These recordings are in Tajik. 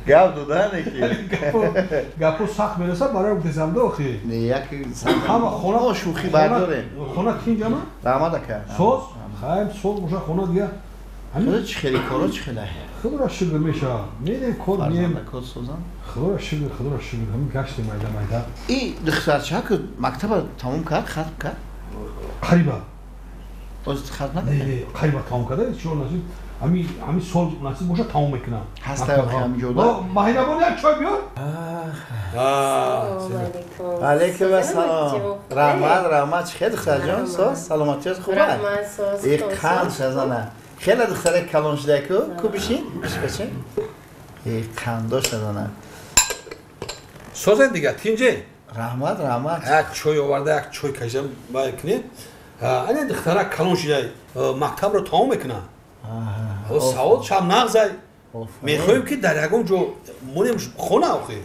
Гап додане ки. Гапо сахт мерасад барои гуфтесам охи. Не, як ҳама хона шӯхӣ бардорем. Хона тинҷама? Раҳмат ака. Соз? Хайр, соз боша хона дига. Худо чӣ хеле коро чӣ хеле. Худоро шукр мешава. Мерем кор мием. Фарзанда кор созам. Худоро шукр, худоро шукр. Ҳамин гаштем майда майда. И духтарча ки мактаба тамом кард, хатм кард? Қариба. Боз хатм накард? Не, қариба тамом карда. Чӣ насиб? Ҳамин сол насиб боша тамом мекунам. Ҳаста ҳамин ҷода? Маҳинабон як чой биёр. Алейкум ассалом. Раҳмат, раҳмат. Чӣ хел духтарҷон? Соз? Саломатият хуб аст? Раҳмат, соз. И қанд шазана. Хеле духтаре калон шуда ку? Ку бишин? Бишин. И қандо шазана. Созен дига, тинҷе? Раҳмат, раҳмат. Як чой оварда, як чой кашам бай кунед. Ане духтара калон шуда, мактабро тамом мекунад. Савол шаб нағзай. Мехоҳем ки дар ягон ҷо монем хона охи.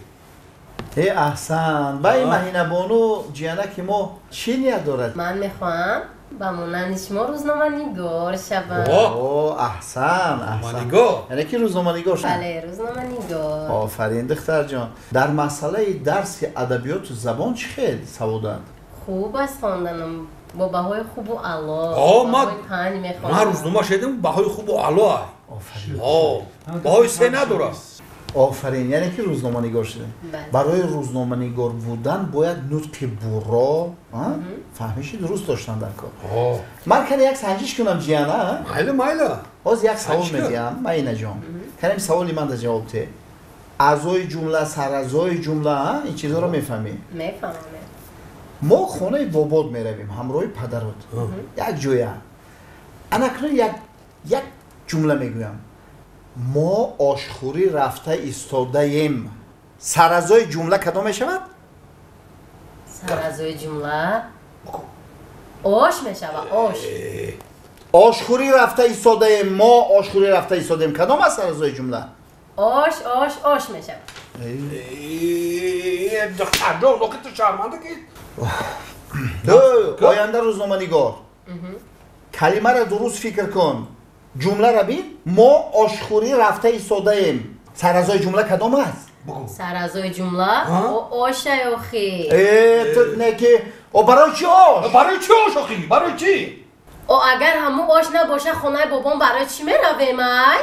Э аҳсан, бай Маҳинабону ҷиянаки мо чӣ ният дорад? Ман мехоҳам ба монанди шумо рӯзноманигор шавам. О, аҳсан, аҳсан. Яъне ки рӯзноманигор шавам? Бале, рӯзноманигор. Офарин, духтарҷон. Дар масъалаи дарси адабиёту забон чӣ хел саводанд? Хуб аст хонданам. Бо баҳои хубу аъло. Баҳои 5 мехонам. Ман рӯзнома шедим, баҳои хубу аъло. Баҳои 3 надорад. Офарин, яъне ки рӯзноманигор шудем. Барои рӯзноманигор будан бояд нутқи бурро, фаҳмиши дуруст доштан дар кор. Ман кане як санҷиш кунам ҷияна? Майла, майла. Ҳозир як савол медиҳам, Маинаҷон. Канем саволи ман да ҷавоб те. Аъзои ҷумла, сараъзои ҷумла, ин чизҳоро мефаҳмӣ? Мефаҳмам. Мо хонаи бобод меравем ҳамроҳи падарот. Як ҷоя. Анакнун як ҷумла мегӯям. Мо ошхӯрӣ рафта истодаем. Саразои ҷумла кадом мешавад? Саразои ҷумла ош мешавад, ош. Ошхӯрӣ рафта истодаем, мо ошхӯрӣ рафта истодаем. Кадом аст саразои ҷумла? Ош, ош, ош мешавад. Духтарҷон, охи ту шарманда ки? Оянда рӯзноманигор. Калимаро дуруст фикр кун. Ҷумларо бин. Мо ошхӯрӣ рафта истодаем. Саразои ҷумла кадом аст? Саразои ҷумла ошай охи. Э, ту не ки о барои чӣ ош? Барои чӣ ош охи? Барои чӣ? О агар ҳамун ош набоша хонаи бобом барои чӣ меравем ай?